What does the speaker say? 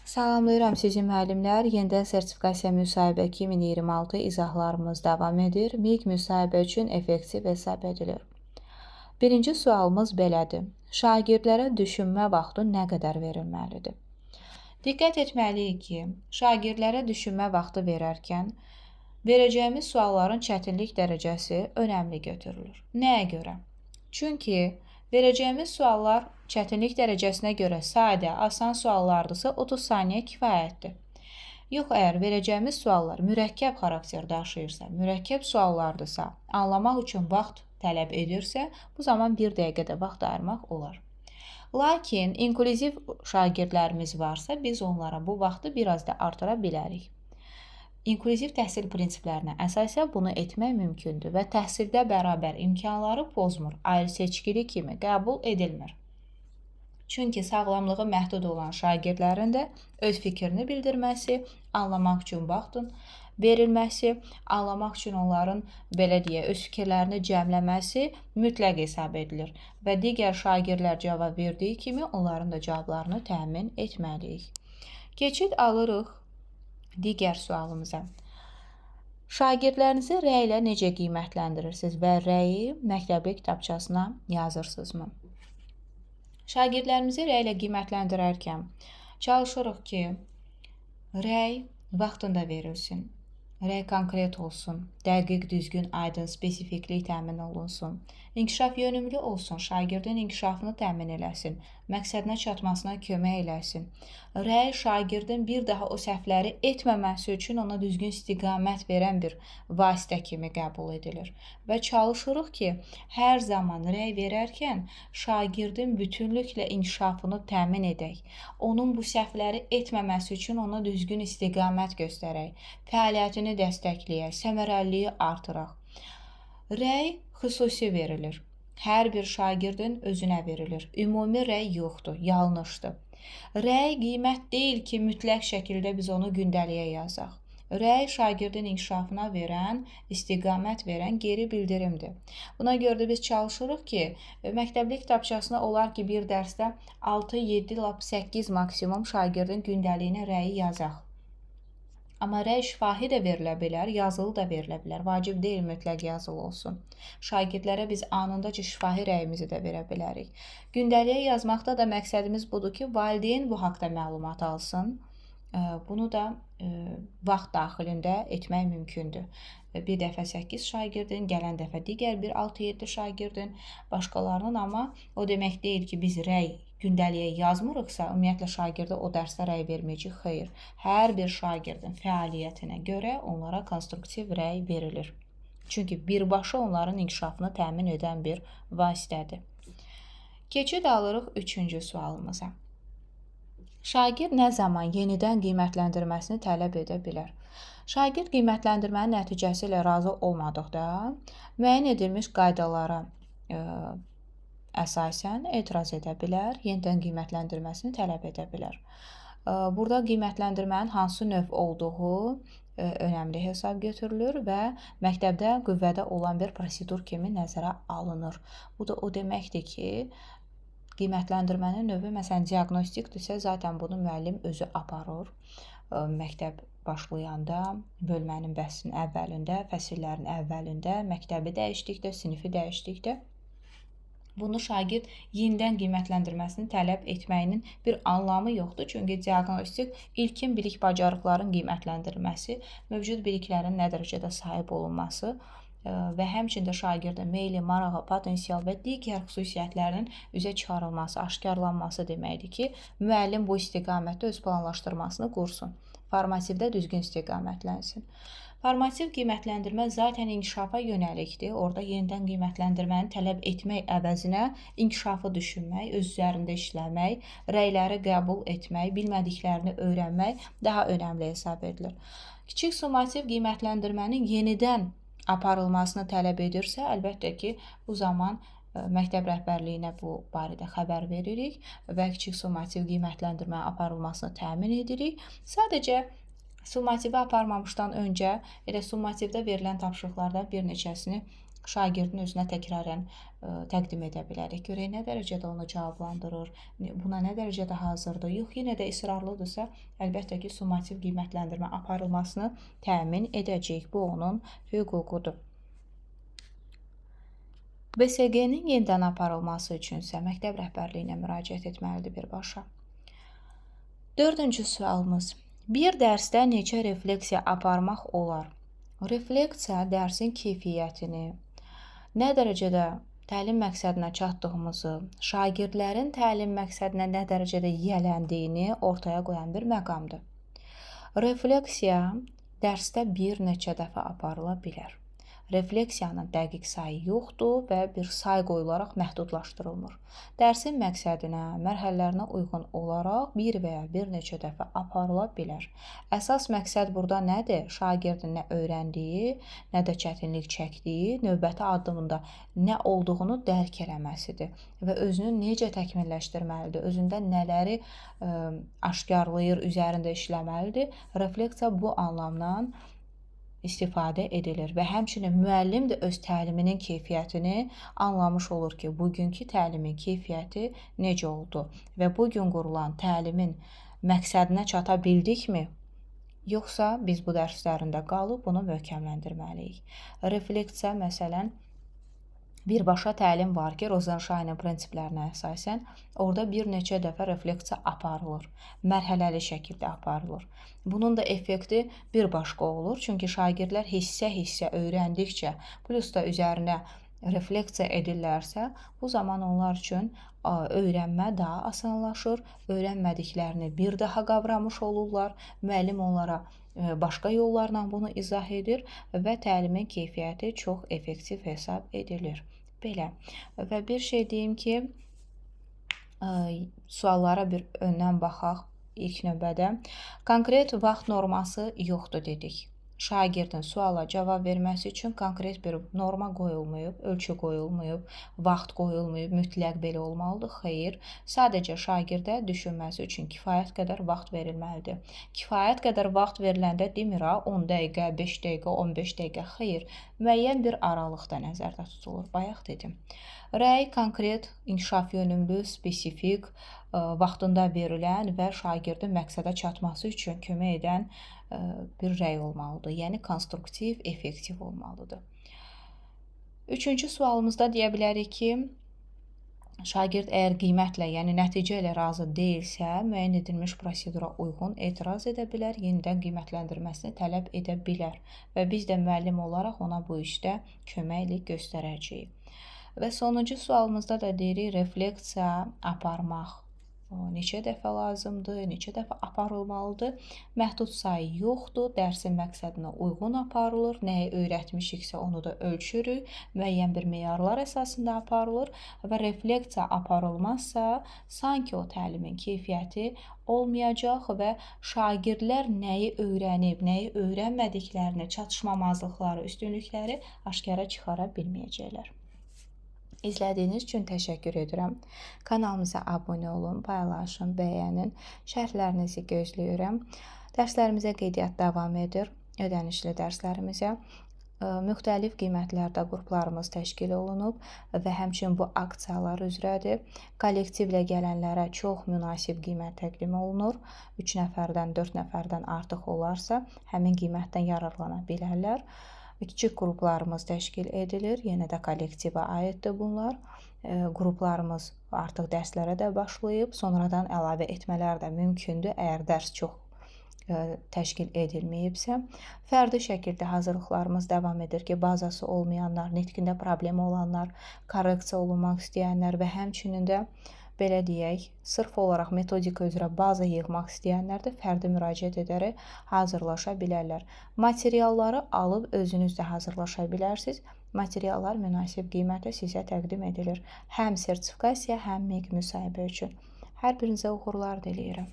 Salamlayıram sizi müəllimlər. Yenidən sertifikasiya müsahibə 2026 izahlarımız davam edir. MİQ müsahibə üçün effektiv hesab edilir. Birinci sualımız belədir. Şagirdlərə düşünmə vaxtı nə qədər verilməlidir? Diqqət etməliyik ki, şagirdlərə düşünmə vaxtı verərkən verəcəyimiz sualların çətinlik dərəcəsi önəmli götürülür. Nəyə görə? Çünki verəcəyimiz suallar çətinlik dərəcəsinə görə sadə, asan suallardısa 30 saniyə kifayətdir. Yox, əgər verəcəyimiz suallar mürəkkəb xarakter daşıyırsa, mürəkkəb suallardısa, anlamaq üçün vaxt tələb edirsə, bu zaman bir dəqiqə də vaxt ayırmaq olar. Lakin inklüziv şagirdlərimiz varsa, biz onlara bu vaxtı biraz da artıra bilərik. İnklüziv təhsil prinsiplərinə əsasən bunu etmək mümkündür və təhsildə bərabər imkanları pozmur, ayrı seçkili kimi qəbul edilmir. Çünki sağlamlığı məhdud olan şagirdlərin də öz fikrini bildirməsi, anlamaq üçün vaxtın verilməsi, anlamaq üçün onların belə deyə öz fikirlərini cəmləməsi mütləq hesab edilir və digər şagirdlər cavab verdiyi kimi onların da cavablarını təmin etməliyik. Keçid alırıq digər sualımıza. Şagirdlərinizi rəylə necə qiymətləndirirsiniz və rəyi məktəbli kitabçasına yazırsınızmı? Şagirdlərimizi rəylə qiymətləndirərkən çalışırıq ki, rəy vaxtında verilsin, rəy konkret olsun, dəqiq, düzgün, aydın, spesifiklik təmin olunsun, inkişaf yönümlü olsun, şagirdin inkişafını təmin eləsin, məqsədinə çatmasına kömək eləsin. Rəy şagirdin bir daha o səhvləri etməməsi üçün ona düzgün istiqamət verən bir vasitə kimi qəbul edilir. Və çalışırıq ki, hər zaman rəy verərkən şagirdin bütünlüklə inkişafını təmin edək. Onun bu səhvləri etməməsi üçün ona düzgün istiqamət göstərək, fəaliyyətini dəstəkləyək, səmərəliliyi artıraq. Rəy xüsusi verilir. Hər bir şagirdin özünə verilir. Ümumi rəy yoxdur, yanlışdır. Rəy qiymət deyil ki, mütləq şəkildə biz onu gündəliyə yazaq. Rəy şagirdin inkişafına verən, istiqamət verən geri bildirimdir. Buna görə də biz çalışırıq ki, məktəbli kitabçasına olar ki, bir dərsdə 6, 7, lap 8 maksimum şagirdin gündəliyinə rəyi yazaq. Amma rəy şifahi də verilə bilər, yazılı da verilə bilər. Vacib deyil mütləq yazılı olsun. Şagirdlərə biz anındaca şifahi rəyimizi də verə bilərik. Gündəliyə yazmaqda da məqsədimiz budur ki, valideyn bu haqda məlumat alsın. Bunu da vaxt daxilində etmək mümkündür. Bir dəfə 8 şagirdin, gələn dəfə digər bir 6-7 şagirdin, başqalarının, amma o demək deyil ki, biz rəy gündəliyə yazmırıqsa, ümumiyyətlə şagirdə o dərsdə rəy verməyəcək. Xeyr, hər bir şagirdin fəaliyyətinə görə onlara konstruktiv rəy verilir. Çünki birbaşa onların inkişafını təmin edən bir vasitədir. Keçid alırıq 3-cü sualımıza. Şagird nə zaman yenidən qiymətləndirməsini tələb edə bilər? Şagird qiymətləndirmənin nəticəsi ilə razı olmadıqda müəyyən edilmiş qaydalara əsasən etiraz edə bilər, yenidən qiymətləndirməsini tələb edə bilər. Burada qiymətləndirmənin hansı növ olduğu önəmli hesab götürülür və məktəbdə qüvvədə olan bir prosedur kimi nəzərə alınır. Bu da o deməkdir ki, qiymətləndirmənin növü, məsələn, diaqnostikdirsə, zaten bunu müəllim özü aparır. Məktəb başlayanda, bölmənin bəhsinin əvvəlində, fəsillərin əvvəlində, məktəbi dəyişdikdə, sinifi dəyişdikdə bunu şagird yenidən qiymətləndirməsini tələb etməyinin bir anlamı yoxdur. Çünki diaqnostik ilkin bilik bacarıqların qiymətləndirilməsi, mövcud biliklərin nə dərəcədə sahib olunması və həmçində şagirdin meyli, marağı, potensial və digər xüsusiyyətlərinin üzə çıxarılması, aşkarlanması deməkdir ki, müəllim bu istiqamətdə öz planlaşdırmasını qursun, formativdə düzgün istiqamətlənsin. Formativ qiymətləndirmə zaten inkişafa yönəlikdir. Orada yenidən qiymətləndirməni tələb etmək əvəzinə inkişafı düşünmək, öz üzərində işləmək, rəyləri qəbul etmək, bilmədiklərini öyrənmək daha önəmli hesab edilir. Kiçik summativ qiymətləndirmənin yenidən aparılmasını tələb edirsə, əlbəttə ki, bu zaman məktəb rəhbərliyinə bu barədə xəbər veririk və kiçik summativ qiymətləndirmə aparılmasını təmin edirik. Sadəcə summativi aparmamışdan öncə elə summativdə verilən tapşırıqlardan bir neçəsini Şagirdin özünə təkrarən təqdim edə bilərik. Görək nə dərəcədə onu cavablandırır, buna nə dərəcədə hazırdır. Yox, yenə də israrlıdırsa, əlbəttə ki, summativ qiymətləndirmə aparılmasını təmin edəcəyik. Bu onun hüququdur. BSG-nin yenidən aparılması üçünsə məktəb rəhbərliyinə müraciət etməlidir birbaşa. Dördüncü sualımız. Bir dərsdə neçə refleksiya aparmaq olar? Refleksiya dərsin keyfiyyətini, nə dərəcədə təlim məqsədinə çatdığımızı, şagirdlərin təlim məqsədinə nə dərəcədə yiyələndiyini ortaya qoyan bir məqamdır. Refleksiya dərsdə bir neçə dəfə aparıla bilər. Refleksiyanın dəqiq sayı yoxdur və bir say qoyularaq məhdudlaşdırılmır. Dərsin məqsədinə, mərhələlərinə uyğun olaraq bir və ya bir neçə dəfə aparıla bilər. Əsas məqsəd burada nədir? Şagirdin nə öyrəndiyi, nə də çətinlik çəkdiyi, növbəti addımında nə olduğunu dərk eləməsidir və özünü necə təkmilləşdirməlidir, özündə nələri aşkarlayır, üzərində işləməlidir. Refleksiya bu anlamdan istifadə edilir və həmçinin müəllim də öz təliminin keyfiyyətini anlamış olur ki, bugünkü təlimin keyfiyyəti necə oldu və bugün qurulan təlimin məqsədinə çata bildikmi? Yoxsa biz bu dərslərində qalıb bunu möhkəmləndirməliyik. Refleksiya, məsələn, birbaşa təlim var ki, Rosenshine prinsiplərinə əsasən orada bir neçə dəfə refleksiya aparılır. Mərhələli şəkildə aparılır. Bunun da effekti bir başqa olur. Çünki şagirdlər hissə-hissə öyrəndikcə, plus da üzərinə refleksiya edirlərsə, bu zaman onlar üçün öyrənmə daha asanlaşır. Öyrənmədiklərini bir daha qavramış olurlar. Müəllim onlara başqa yollarla bunu izah edir və təlimin keyfiyyəti çox effektiv hesab edilir. Belə. Və bir şey deyim ki, suallara bir öndən baxaq ilk növbədə. Konkret vaxt norması yoxdur dedik. Şagirdin suala cavab verməsi üçün konkret bir norma qoyulmayıb, ölçü qoyulmayıb, vaxt qoyulmayıb, mütləq belə olmalıdır. Xeyr, sadəcə şagirdə düşünməsi üçün kifayət qədər vaxt verilməlidir. Kifayət qədər vaxt veriləndə demir ha, 10 dəqiqə, 5 dəqiqə, 15 dəqiqə, xeyr, müəyyən bir aralıqda nəzərdə tutulur. Bayaq dedim. Rəy konkret, inkişaf yönümlü, spesifik, vaxtında verilən və şagirdin məqsədə çatması üçün kömək edən bir rəy olmalıdır. Yəni, konstruktiv, effektiv olmalıdır. Üçüncü sualımızda deyə bilərik ki, şagird əgər qiymətlə, yəni nəticə ilə razı deyilsə, müəyyən edilmiş prosedura uyğun etiraz edə bilər, yenidən qiymətləndirməsini tələb edə bilər və biz də müəllim olaraq ona bu işdə köməklik göstərəcəyik. Və sonuncu sualımızda da deyirik, refleksiya aparmaq neçə dəfə lazımdır, neçə dəfə aparılmalıdır. Məhdud sayı yoxdur, dərsin məqsədinə uyğun aparılır, nəyi öyrətmişiksə onu da ölçürük, müəyyən bir meyarlar əsasında aparılır və refleksiya aparılmazsa, sanki o təlimin keyfiyyəti olmayacaq və şagirdlər nəyi öyrənib, nəyi öyrənmədiklərini, çatışmamazlıqları, üstünlükləri aşkara çıxara bilməyəcəklər. İzlədiyiniz üçün təşəkkür edirəm. Kanalımıza abunə olun, paylaşın, bəyənin. Şərhlərinizi gözləyirəm. Dərslərimizə qeydiyyat davam edir. Ödənişli dərslərimizə. Müxtəlif qiymətlərdə qruplarımız təşkil olunub və həmçinin bu aksiyalar üzrədir. Kollektivlə gələnlərə çox münasib qiymət təqdim olunur. 3 nəfərdən, 4 nəfərdən artıq olarsa, həmin qiymətdən yararlana bilərlər. Kiçik qruplarımız təşkil edilir. Yenə də kollektivə aiddir bunlar. Qruplarımız artıq dərslərə də başlayıb. Sonradan əlavə etmələr də mümkündür, əgər dərs çox təşkil edilməyibsə. Fərdi şəkildə hazırlıqlarımız davam edir ki, bazası olmayanlar, nitqində problemi olanlar, korreksiya olunmaq istəyənlər və həmçinin də belə deyək, sırf olaraq metodika üzrə baza yığmaq istəyənlər də fərdi müraciət edərək hazırlaşa bilərlər. Materialları alıb özünüz də hazırlaşa bilərsiniz. Materiallar münasib qiymətə sizə təqdim edilir. Həm sertifikasiya, həm MEQ müsahibə üçün. Hər birinizə uğurlar diləyirəm.